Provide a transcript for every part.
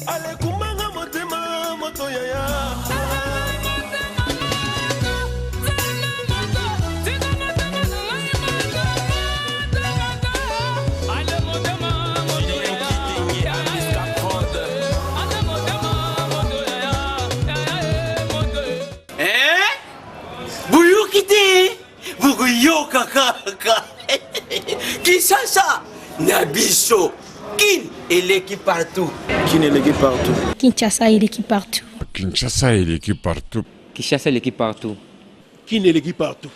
Alekumbanga motema moto yaya. Eh? Boyoki te bokoyoka kaka Kinshasa na biso kin eleki partout. Kin eleki partout. Kinshasa eleki partout. Kinshasa eleki partout. Kinshasa eleki partout. Kin eleki partout.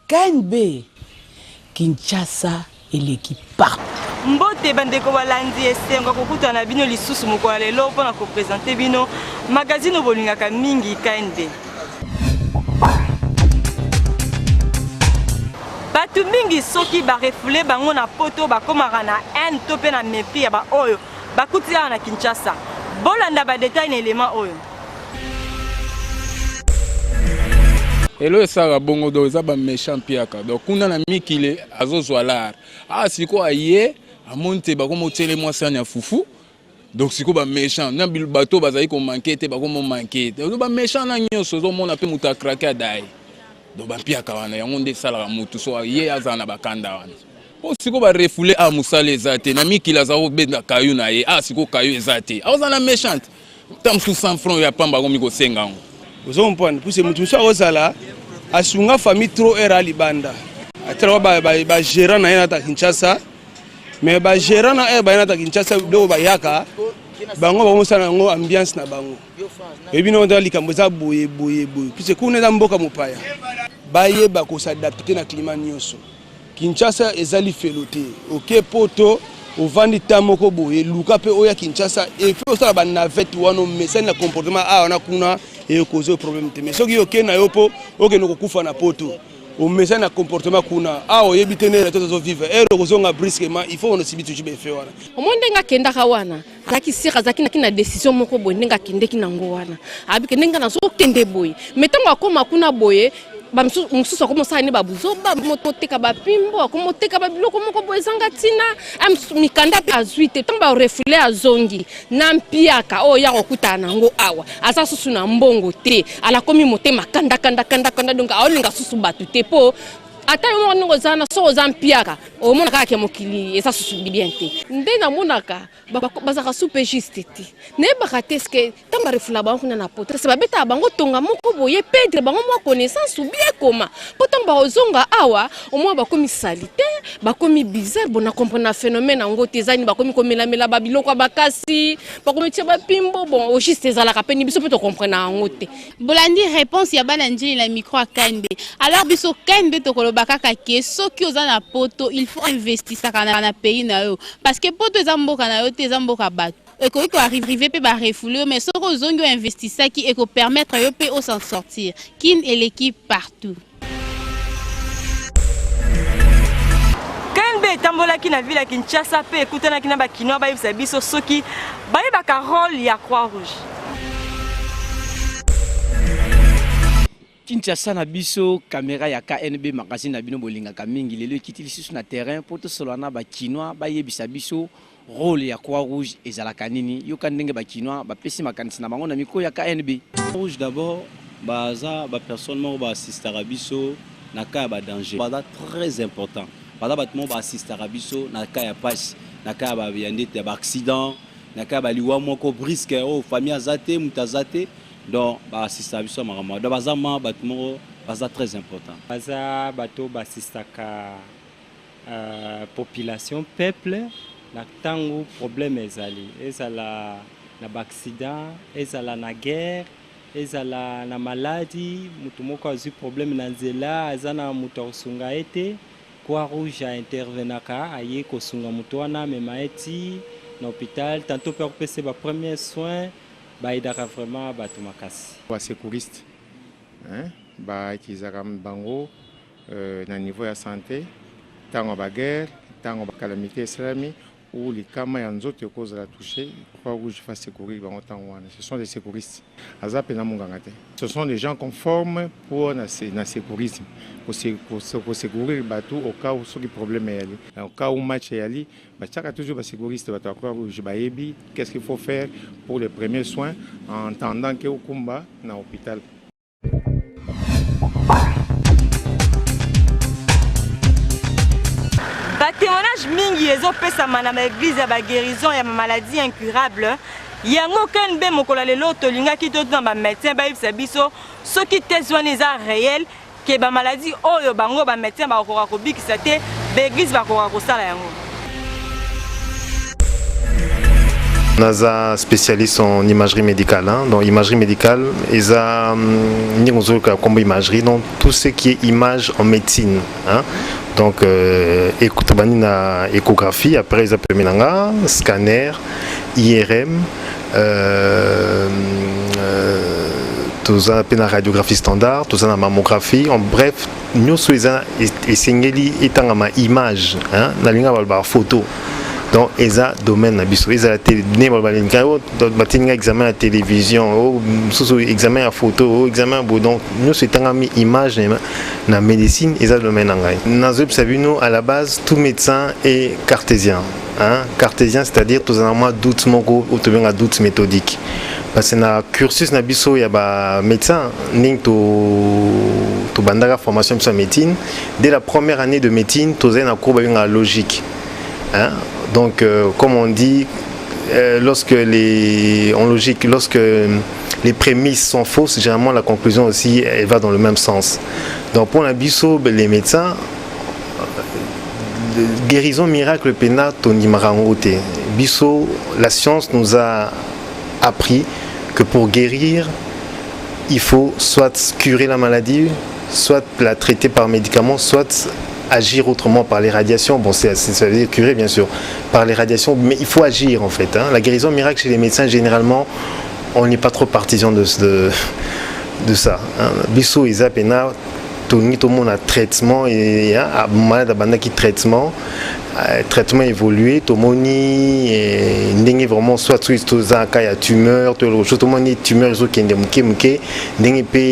KNB Kinshasa eleki partout. Mbote bandeko balandi, esengo ya kokutana na bino lisusu mokolo ya lelo mpo na kopresente bino magazine oyo bolingaka mingi, KNB. Bato mingi soki barefule bango na poto bakomaka na haine to mpe na mepris ya baoyo bakuti awa na Kinshasa. Bolanda badetail na elema oyo. Elo esalaka bongo, donc eza baméchant mpiaka. Donc kuna na mikili azozwa lar ah, sikoyo aye amoni te bakoma otiele mwa sani ya fufu. Donc sikoyo baméchant na bato bazali komanke te, bakoma omanke te, baméchant na nyonso ozomona mpe moto akrake adaye. Donc bampiaka wana yango nde esalaka motu so ye azala na bakanda wana, mpo sikoyo barefule a mosala eza te na mikili, aza kobenda kayu na ye. A sikoyo kayu eza te, akozala na méchante ta mosusu 100 franc ya pamba akomi kosenga yango. Ozo comprendre, puisque moto mosusu akozala asunga famille trop heure alibanda, atalaka bagérant na ye nata Kinshasa, mais bagérant na heure baye nata Kinshasa, biloko bayaka bango bakomosala yango ambiance na bango. Oyebi nongo eza likambo eza boye boye boye, puisque kuna eza mboka mopaya, bayeba kos'adapter na climat nyonso. Kinshasa eza lifelo te. Oke poto, ovandi ta moko boye, luka mpe oya Kinshasa efe osala banavette wana, omesani na comportement awa na kuna, ekozwa problème te. Mais soki oke na yo mpo okende kokufa na poto, omesani na comportement kuna, awa oyebi te ndenge to tozovivre, heure okozonga brusquement, il faut on subit toujours baeffet wana. Omoni ndenge akendaka wana, azalaki sûr, azalaki na décision moko boye. Ndenge akendeki nango wana, abike ndenge nazokende boye, mais ntango akóma kuna boye, mosusu akomosala nde babuzoba, moteka bapimbo, akomoteka babiloko moko boye ezanga ntina. Mikanda mpe azwi te. Ntango barefule, azongi na mpiaka oyo ya kokutana nango awa, aza susu na mbongo te, alakomi motema kanda kanda kanda kanda. Donc aolinga susu bato te, mpo ata yo moko ndenge oza na soki oza mpiaka, omona kaka ke mokili eza susu bien te. Nde namonaka bazalaka supe juste te, nayebaka te ce ntango barefula bango kuna na poto, se babetaka bango tonga moko boye, perdre bango mwa connaissance ubie koma, mpo ntango bakozonga awa, omoi bakomi sali te, bakomi bizarre. Bon, na comprendre na phénomène yango te, eza nini? Bakomi komelamela babiloko ya bakasi, bakomi tia bapimbo. Bon, au juste ezalaka mpe ni biso mpe tocomprendre yango te. Bolandi réponse ya bana Njili na micro ya KNB. Alors biso KNB tokoloba kaka ke soki oza na poto, il faut investisaka na pays na yo, parce que poto eza mboka na yo te, eza mboka bato. Ekoki koarrive mpe barefule yo, mais soki ozongi, oinvestisaki, ekopermettre yo mpe os'en sortir. Kin eleki partout. KNB etambolaki na ville ya Kinshasa mpe ekutanaki na bakinois, bayebisa biso soki bayebaka rôle ya Croix Rouge. Kinshasa na biso, caméra ya KNB magazine na bino bolingaka mingi lelo ekiti lisusu na terrain mpo tosolola na bakinois, bayebisa biso rôle ya Croix Rouge ezalaka nini. Yoka ndenge bakinois bapesi makanisi na bango na micro ya KNB. Rouge d'abord baza bapersonne moko baassistaka biso na cas ya badanger, baza très important. Baza bato moko baassistaka biso na cas ya pasi, na cas ya ndete ya baaccident, na cas ya baliwa moko brusque oyo famille aza te, moto aza te. Donc baassistaka biso ya makambo. Donc baza ma bato moko baza très important. Baza bato baassistaka population, peuple, na ntango problème ezali, ezala na baaccident, ezala na guerre, ezala na maladi, moto moko azwi problème na nzela, aza na moto akosunga ye te, Croix Rouge aintervenaka, aye kosunga moto wana, amema ye ti na hôpital, tantôt mpe akopesa ye bapremier soin. Baaidaka vraiment bato makasi. Basecouriste, hein, bautilisaka bango na niveau ya santé, ntango ya baguerre, ntango bacalamité esalami. ou likama ya nzoto ekozala touche, Croix Rouge va secourir bango ntango wana. Ce sont des secouristes. Aza pena monganga te. Ce sont des gens qu'on forme pour na, na secourisme, ko secourir bato au cas où soki problème eyali, au cas où match eyali, batiaka toujours ba secouriste, bato ya Croix Rouge bayebi qu'est-ce qu'il faut faire pour les premiers soins en attendant que okumba na hôpital. Batémoignage mingi ezopesama na baeglize ya baguérison ya maladie incurable. Yango knb mokolo ya lelo tolingaki totuna bamédecin bayebisa biso soki test wana eza réel ke bamaladi oyo bango bamédecin bakokoka kobikisa te, baeglize bakoka kosala yango. Naza spécialiste en imagerie médicale. Hein. Donc imagerie médicale, eza ndenge ozoyoka kombo imagerie, donc tout ce qui est image en médecine. Hein. Donc euh, tobandi na échographie, après eza pembe na nga, scanner, IRM, euh, euh, toza mpe na radiographie standard, toza na mammographie, en bref nyonso eza esengeli etangama image, hein, nalinga balobaka photo. Donc eza domaine na biso, ezala te nde balobaka batindi nga examen ya télévision, o mosusu examen ya photo, o examen ya boye. Donc nyonso etangami image na médecine, eza domaine na ngai. Nazoyebisa bino, à la base tout médecin est cartésien, hein? Cartésien, c'est-à-dire tozala mwa doute moko oyo tobenga doute méthodique, parce que na cursus na biso ya bamédecin, ndenge tobandaka formation biso ya médecine, dès la première année de médecine tozali na cours babengaka logique, hein? Donc comme on dit, lorsque les en logique, lorsque les prémices sont fausses, généralement la conclusion aussi elle va dans le même sens. Donc pour la biso les médecins, guérison miracle pena tondimaka yango te. Biso, la science nous a appris que pour guérir, il faut soit curer la maladie, soit la traiter par médicament, soit agir autrement par les radiations. Bon, ça veut dire curer bien sûr par les radiations, mais il faut agir en fait, hein. La guérison miracle chez les médecins, généralement, on n'est pas trop partisan de ça, hein. Biso eza pena tolingi tomona traitement et malade abandaki traitement, traitement évolué, tomoni ndenge vraiment, soit soki toza ka ya tumeur to eloko chose, tomoni tumeur ezokende moke moke, ndenge mpe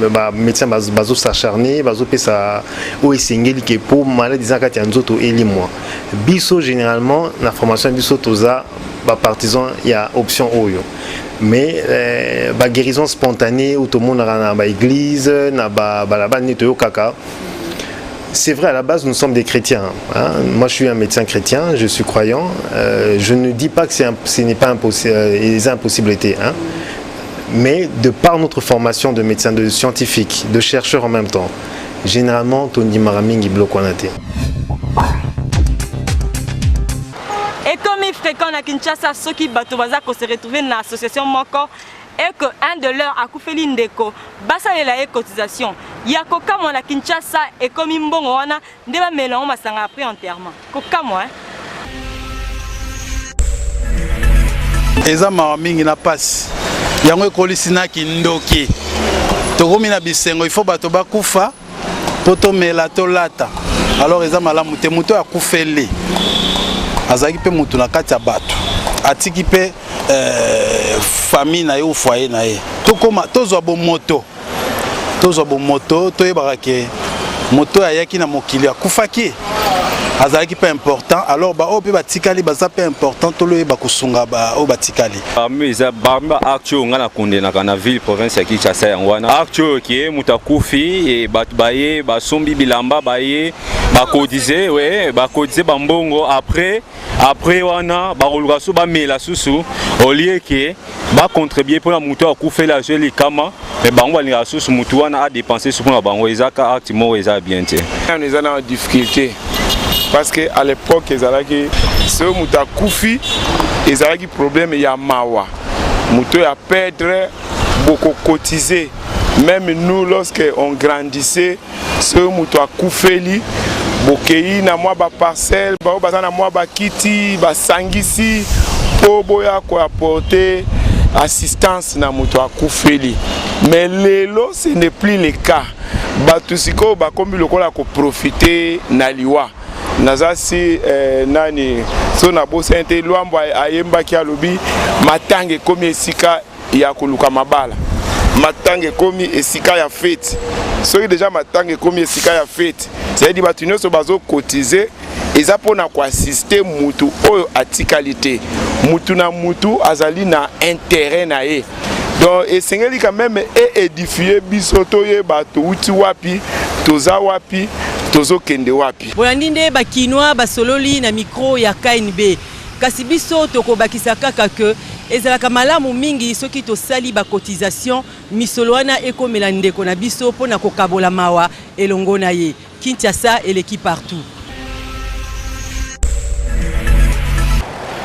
bamédecin bazos'acharner, bazopesa oyo esengeli ke mpo malade eza kati ya nzoto elimwa. Biso généralement na formation ya biso toza bapartisan ya option oyo, mais baguérison spontanée oyo tomonaka na baéglise, na balabala nde toyokaka. C'est vrai, à la base, nous sommes des chrétiens, hein. Moi, je suis un médecin chrétien, je suis croyant. Je ne dis pas que ce n'est pas impossible, les impossibilités, hein. Mais de par notre formation de médecin, de scientifique, de chercheur en même temps, généralement, tondimaka mingi biloko wana te. Ekomi fréquent na Kinshasa soki bato baza kose retrouver na association moko et que un de leur akufeli ndeko, basalela ye cotisation. Ya kokamwa, na Kinshasa ekomi mbongo wana nde bamela yango masanga après enterrement. Kokamwa, hein? Eza mawa mingi na pasi, yango ekolisi na kindoki. Tokomi na bisengo, ifo bato bakufa mpo tomela, tolata. Alors eza malamu te. Moto oyo akufeli azalaki mpe motu na kati ya bato, atiki mpe famille na ye ou foyer na ye. Tokoma tozwa bomoto, tozwa bomoto, toyebaka ke moto oyo ayaki na mokili, akufaki, azalaki mpe important. Alors baoyo mpe batikali baza mpe important, toloyeba kosunga baoyo batikali. Parmi eza parmi ba acte oyo ngai nakondenaka na ville province ya Kinshasa, yango wana acte oyo ke moto akufi e bato baye basombi bilamba, baye bacotiser, we bacotiser bambongo. Après wana bakoluka so bamela susu au lieu ke bacontribuer mpona moto akufeli azwi likama, me bango balingaka susu motu wana adépenser su mpona bango. Eza ka acte moko eza bien te. Nano eza na difficulté, parce que à l'époque ezalaki soki moto akufi, ezalaki problème ya mawa, moto oyo aperdre, bokocotiser. Même nous, lorsque on grandissait, soki moto akufeli, bokei na mwa baparcelle, bao baza na mwa bakiti, basangisi mpo boya koapporter assistance na moto akufeli. Mais lelo ce n'est plus le cas. Bato sikoyo bakomi lokola koprofiter na liwa. Naza si eh, nani so nabosani te Lwambo ayembaki alobi matanga ekomi esika ya koluka mabala, matanga ekomi esika ya fete. Soki deja matanga ekomi esika ya fete, c'est-à-dire bato nyonso bazokotize eza mpona koassiste mutu oyo atikali te. Mutu na mutu azali na intérêt na ye, donc esengeli quand même eédifie biso toyeba touti wapi, toza wapi, tozokende wapi. Bolandi nde bakinois basololi na micro ya KNB. Kasi biso tokobakisa kaka ke ezalaka malamu mingi soki tosali bacotisation, misolo wana ekomela ndeko na biso mpo na kokabola mawa elongo na ye. Kinshasa eleki partout.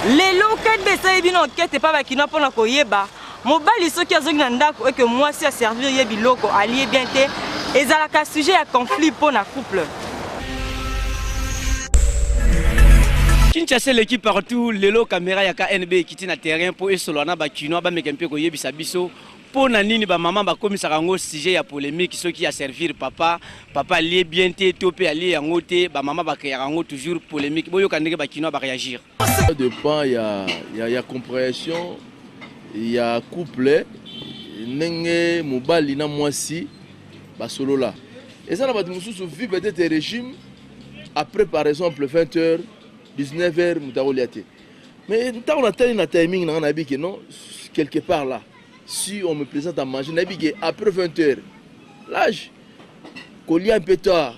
Lelo KNB esali bino enquête epa bakinois mpo na koyeba mobali soki azongi na ndako eke mwasi aservir ye biloko alie bien te, ezalaka sujet ya conflit mpo na couple. Kinshasa eleki partout. Lelo caméra ya KNB ekiti na terrain mpo esolola na bakinois, bameka mpe koyebisa biso mpo na nini bamama bakomisaka yango sujet ya polémique soki aservir papa, papa alie bien te to mpe alie yango te. Bamama bakreaka yango toujours polémique. Boyoka ndenge bakinois baréagir. Ça dépend ya compréhension ya couple, ndenge mobali na mwasi basolola. Eza na bato mosusu vu peut-être régime, après par exemple 20 heures, 19 heures, moto akolia te. Mais ntango natali na timing na nga, nayebi ke non, quelque part là, si on me présente à manger, nayebi ke après 20 heures, l'âge kolia un peu tard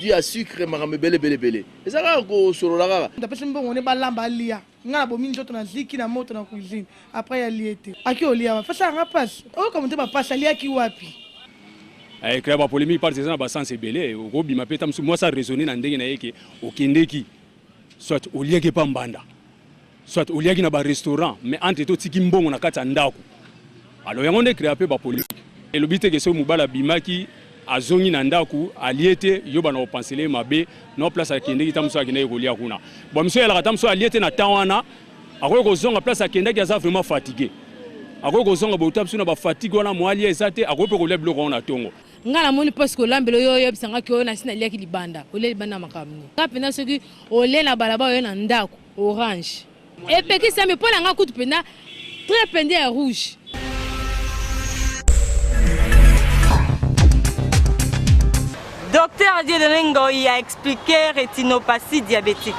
dû à sucre, makambo ebele ebele ebele, eza kaka kosolola kaka. Napesi mbongo ne balamba alia, nga na bomi nzoto, naziki na moto na cuisine, après alie te. Aki olia wapi? Fasala nga mpasi, oyoka motema mpasi. Aliaki wapi? Créer bapolémique parce eza na basens ebele. Okobima mpe ta mosusu mwasi araisonne na ndenge na ye ke okendeki, soit oliaki epa mbanda, soit oliaki na barestaurant, mais entre te otiki mbongo na kati ya ndako. Alors yango nde créa mpe bapolémique. Elobi te ke soki mobali abimaki, azongi na ndako, alie te, yo bana kopansele ye mabe no place akendeki. Ta mosusu akendaki kolia kuna. Bon, mosusu eyalaka ta mosusu alie te na temps wana, akoki kozonga place akendaki, aza vraiment fatigué, akoki kozonga boye, biso na bafatigue wana, mo alia eza te, akoki mpe kolia biloko wana na ntongo. Ngai namoni mpasi kolambela oyo oyebisangaki oyo nasi naliaki libanda. Olia libanda, makambo nini? Nga mpenza soki olie na balabala, oye na ndako, orange epekisami mpo na nga kutu mpenza très pende ya rouge. Docteur Dieudonné Ngoyi a expliqué rétinopathie diabétique.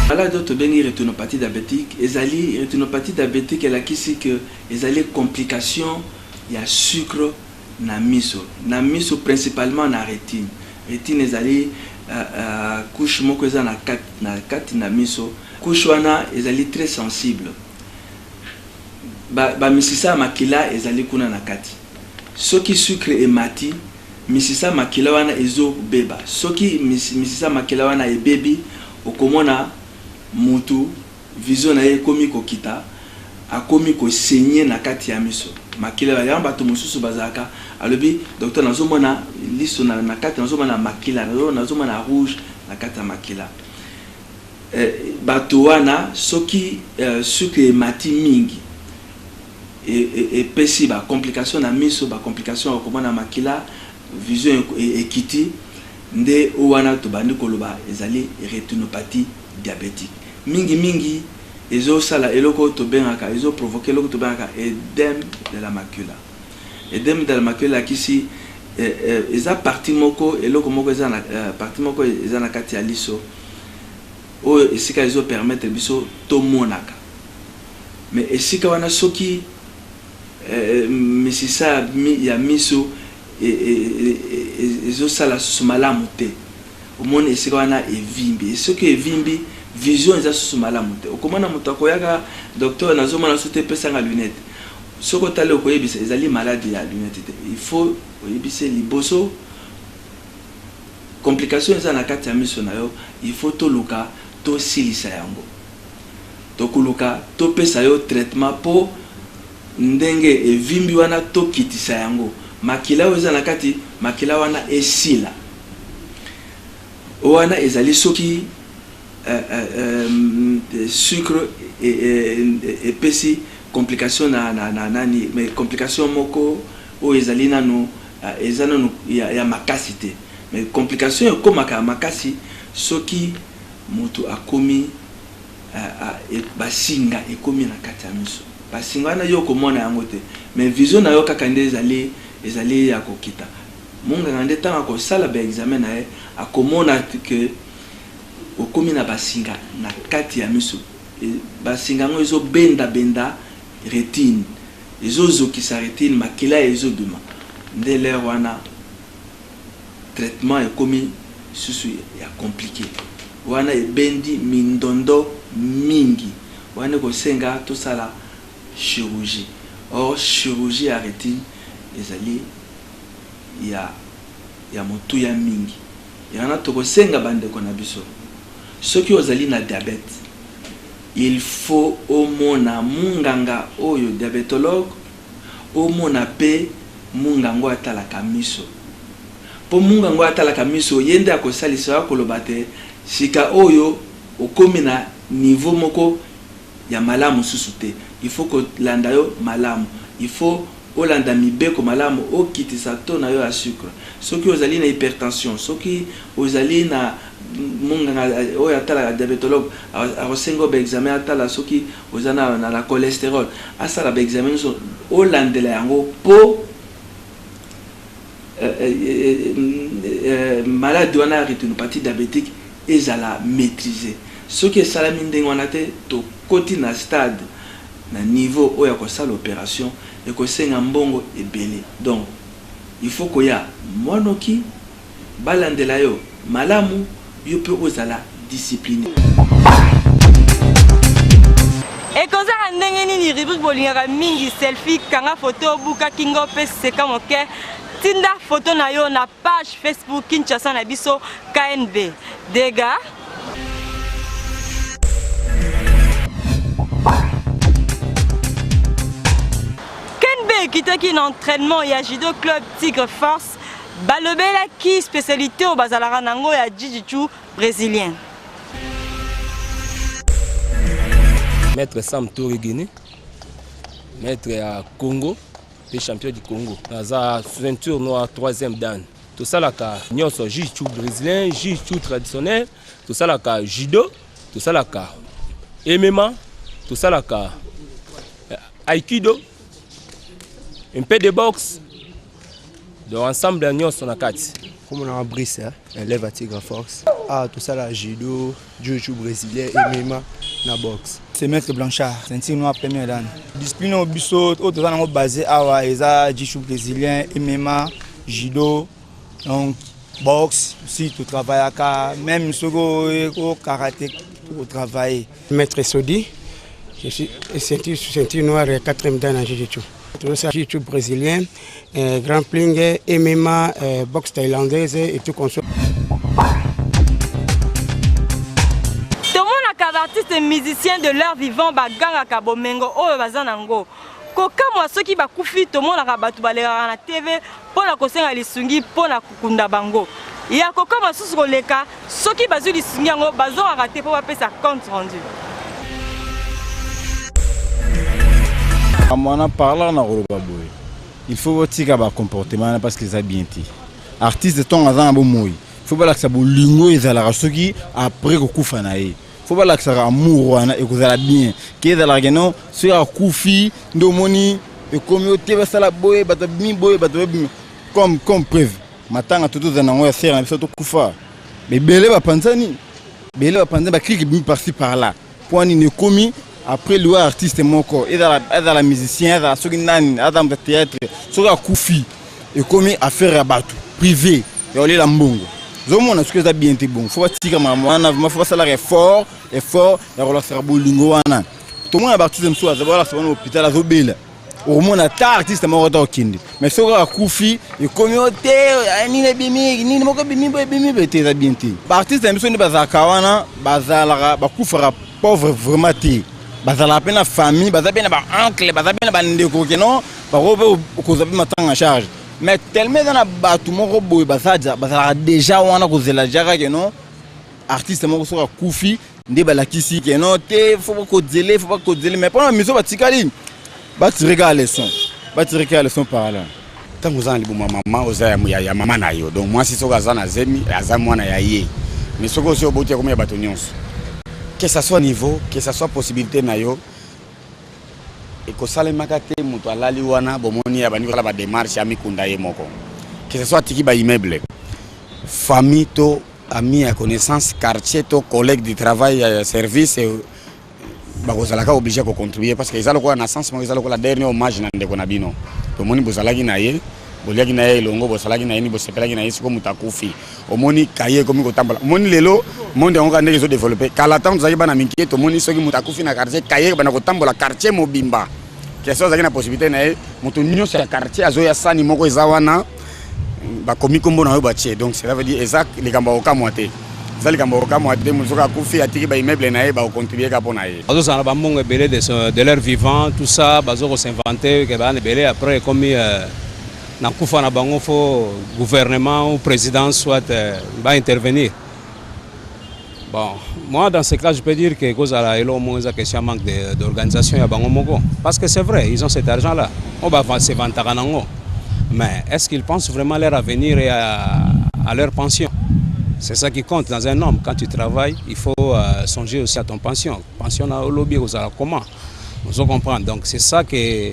Malade oyo tobengi rétinopathie diabétique, ezali rétinopathie diabétique elakisi ke ezali complication ya sucre na miso, na miso principalement na rétine. Rétine ezali couche moko eza na kati na miso. Couche wana ezali très sensible. Bamisisa ya makila ezali kuna na kati. Soki sucre emati, misisa makila wana ezobeba. Soki misisa makila wana ebebi, okomona mutu vision na ye ekomi kokita, akomi kosaigner na kati ya miso, makila. Yango bato mosusu bazalaka, alobi: "Docteur, nazomona liso na kati, nazomona makila, nazomona rouge na kati ya makila." Bato wana soki sucre emati mingi, epesi bacomplication na miso, bacomplication ya komona makila, vision ekiti. Nde oyo wana tobandi koloba ezali rétinopathie diabétique. Mingimingi ezosala eloko oyo tobengaka, ezoprovoke eloko tobengaka œdème de la macula. Œdème de la macula elakisi eza partie moko, eloko moko eza na partie moko eza na kati ya liso oyo esika ezopermettre biso tomonaka. Mais esika wana soki misisa ya miso ezosala susu malamu te, omoni esika wana evimbi. Soki evimbi, vision eza susu malamu te. Okomona moto akoyaka: "Docteur, nazomona so te, epesanga lunette." Soki otali, okoyebisa ezali maladi ya lunette te. Il faut oyebise liboso complication eza na kati ya miso na yo, il faut toluka tosilisa yango, tokoluka topesa yo traitement mpo ndenge evimbi wana tokitisa yango, makila oyo eza na kati, makila wana esila. Wana ezali soki sucre epesi complication na nani, mais complication moko oyo ezali nanu, eza nanu ya makasi te. Mais complication ekomaka ya makasi soki moto akomi basinga ekomi na kati ya miso. Basinga wana yo okomona yango te mais vision na yo kaka nde ezali ezali ya kokita. Monganga nde ntango akosala ba examen na ye akomona que okomi na basinga na kati ya miso. Basinga yango ezo benda benda retine, ezo zokisa retine, makila ezo bima. Nde l'heure wana traitement ekomi lisusu ya complique. Wana ebendi mindondo mingi. Wana ekosenga tosala chirurgie. Or chirurgie ya retine ezali ya ya motuya mingi. Yango wana tokosenga ba ndeko na biso, soki ozali na diabète, il faut omona munganga oyo diabetologue, omona pe munganga oyo atalaka miso. Po munganga oyo atalaka miso, ye nde akosalisa yo, akoloba te sika oyo okomi na niveau moko ya malamu susu te, il faut kolanda yo malamu, il faut olanda mibeko malamu, okitisa taux na yo ya sucre, soki ozali na hypertension, soki ozali na munganga oyo atalaka diabetologue akosenga yo ba examen atala soki oza na na cholesterol, asala ba examen nionso olandela yango po malade wana ya retinopathie diabetique ezala maitriser. Soki esalami ndenge wana te, tokoti na stade, na niveau oyo ya kosala operation, ekosenga mbongo ebele. Donc, il faut koya mwa noki, balandela yo malamu, yo pe ozala discipline. Ekozala ndenge nini rubrique bolingaka mingi selfie kanga photo buka kingo pe seka moke tinda photo na yo na page Facebook Kinshasa na biso KNB Dega KNB ekitaki na entraînement ya Judo Club Tigre Force balobelaki spécialité oyo bazalaka nango ya jiu-jitsu brésilien. Maître Sam Touré Guinée, maître ya Congo pe champion du Congo. Naza ceinture noire troisième dan. Tosalaka nyonso jiu-jitsu brésilien, jiu-jitsu traditionnel, tosalaka judo, tosalaka MMA, tosalaka euh, aikido, un peu de boxe. Donc ensemble ya nyonso na kati. Kombo na nga Brice, hein, élève à Tigre Force. Ah, tosala judo, jiu-jitsu brésilien, MMA na boxe. C'est Maître Blanchard, ceinture noire première dan. Discipline oyo biso oyo toza nango basé awa eza jiu-jitsu brésilien, MMA, judo, donc boxe si to travaillaka même soki o karaté to travailler. Maître Sodi, je suis ceinture, ceinture noire quatrième dan en jiu-jitsu. Tozosala jiu-jitsu brésilien, eh, grappling, MMA, eh, boxe thaïlandaise et tout consort. Tomonaka ba artistes musiciens de leur vivant bagangaka bomengo oyo baza nango. Kokamwa soki bakufi tomonaka bato balekaka na TV mpo na kosenga lisungi mpo na kokunda bango. Ya kokamwa susu koleka soki bazwi lisungi yango bazongaka te mpo bapesa compte rendu. Makambo wana parlant na koloba boye il faut botika ba comportement wana parce que eza bien te artiste ntongo aza na bomoi faut balakisa bolingo ezalaka soki après kokufa na ye faut balakisaka amour wana ekozala bien ke ezalaka ke non soki akufi nde omoni ekomi yo te basala boye bato babimi boye bato babimi comme comme preuve matanga to tozala nango ya sere na biso tokufa ebele bapanzani ebele bapanzani bakrike ebimi parci par là mpo nini ekomi après liwa artiste moko ezala ezala musicien ezala soki nani aza moto ya théâtre soki akufi ekomi affaire ya bato privé ya kolela mbongo ozomona soki eza bien te bongo fo batika makambo wana vraiment fo basalaka effort effort ya kolakisaka bolingo wana tomona baartiste mosusu aza balakisa wana hôpital azobela okomona ata artiste moko ata okende mais soki kaka akufi ekomi o te eh, nini ebimi nini moko ebimi boye ebimi boye te eza bien te baartiste na biso nde bazalaka wana bazalaka bakufaka pauvre vraiment te bazalaka mpe na famille baza mpe na baoncle baza mpe na bandeko ke non bakoki mpe kozwa mpe matanga en charge mais tellement eza na bato moko boye bazalaka déjà wana kozela jaka ke non artiste moko soki akufi nde balakisi ke non te fo bakozele fo bakozele mais mpona miso batikali batire kaka leçon batire kaka leçon par là. Ntango oza na libumu ya mama, oza ya, ya, ya mama na yo. Donc mwasi soki aza na zemi, aza mwana ya ye. Mais soki osi oboti, akomi ya bato nyonso. Que ça soit niveau, que ça soit possibilité na yo, ekosalemaka te. Moto alali wana, bomoni abandi kosala badémarche, amikunda ye moko. Que ça soit atiki baimmeuble, famille to ami ya connaissance, quartier to collègue du travail ya service, bakozalaka obligé kocontribuer, parce que eza lokola na sens moko, eza lokola dernier hommage na ndeko na bino. Tomoni bozalaki na ye, boliaki na ye elongo, bosalaki na ye ni bosepelaki na ye. Sikoyo moto akufi, omoni kaye ekomi kotambola. Omoni lelo monde yango kaka ndenge ezodévelopper. Kala, ntango tozalaki bana mike, tomoni soki moto akufi na quartier, kaye bana kotambola quartier mobimba. Question, azalaki na possibilité na ye, moto nyonso ya quartier azoya, sani moko eza wana, bakomi nkombo na yo, batie. Donc cela veut dire eza likambo ya kokamwa te, eza likambo ya kokamwa te. Moto soki akufi, atiki baimmeuble na ye, bakocontribuer ka mpo na ye. Bazozala na bambongo ebele de leur vivant, tout ça, bazo kos'inventer ke bana ebele. Après ekomi na kufa na bango, faut gouvernement ou président soit baintervenir. Bon, moi, dans ce cas, je peux dire que kozala eloko moko, eza question ya manque d'organisation ya bango moko, parce que c'est vrai, ils ont cet argent là oyo base vantaka nango, mais est-ce qu'ils pensent vraiment leur avenir et à leur pension? C'est ça qui compte dans un homme. Quand tu travailles, il faut songer aussi à ton pension. Pension na olobi ekozala comment? Ozo comprendre? Donc c'est ça que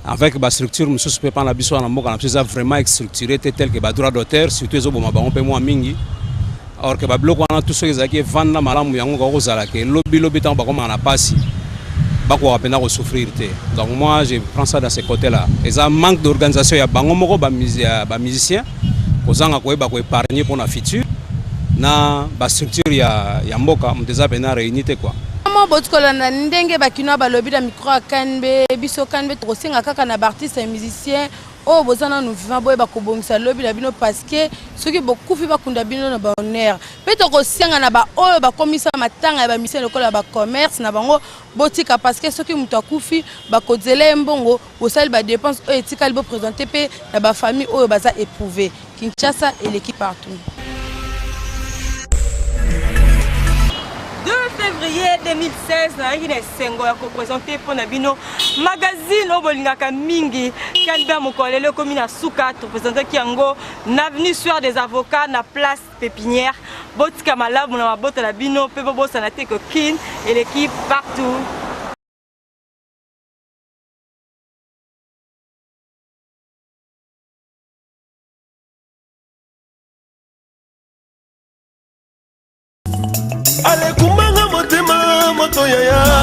avec bastructure mosusu mpe mpa na biso wana, mboka na biso eza vraiment structuré te, tel que badroit d'auteur surtout ezoboma bango mpe mwa mingi. Or que babiloko wana tu soki ezalaki evanda malamu, yango kaka kozala ke lobilobi ntango bakomaka na pasi, bakoka mpenza kosouffrir te. Donc moi, je prends ça dans ce côté là eza manque d'organisation ya bango moko bamusicien, kozanga koyeba koépargne mpona futur na bastructure ya mboka. Moto eza mpenza réuni te, quoi. Mo boti kolanda ndenge bakinois balobi na micro ya KNB. Biso KNB tokosenga kaka na baartiste ya musicien oyo boza nanu vivant, boyeba kobongisa lobi na bino, parce que soki bokufi, bakunda bino na bahonneur. Mpe tokosenga na baoyo bakomisa matanga ya bamusicien lokola bacommerce na bango, botika, parce que soki moto akufi, bakozela ye mbongo, bosali badépense oyo etikali, boprésente mpe na bafamille oyo baza éprouvé. Kinshasa eleki partout. 2 février 2016, nazalaki na esengo ya koprésenter mpo na bino magazine oyo bolingaka mingi, KNB. Mokolo lelo ekomi na suka. Toprésentaki yango na avenue Soir des Avocats, na place Pépinière. Botika malamu na mabota na bino mpe bobosana te ke Kin eleki partout. Alekumbanga motema moto yaya.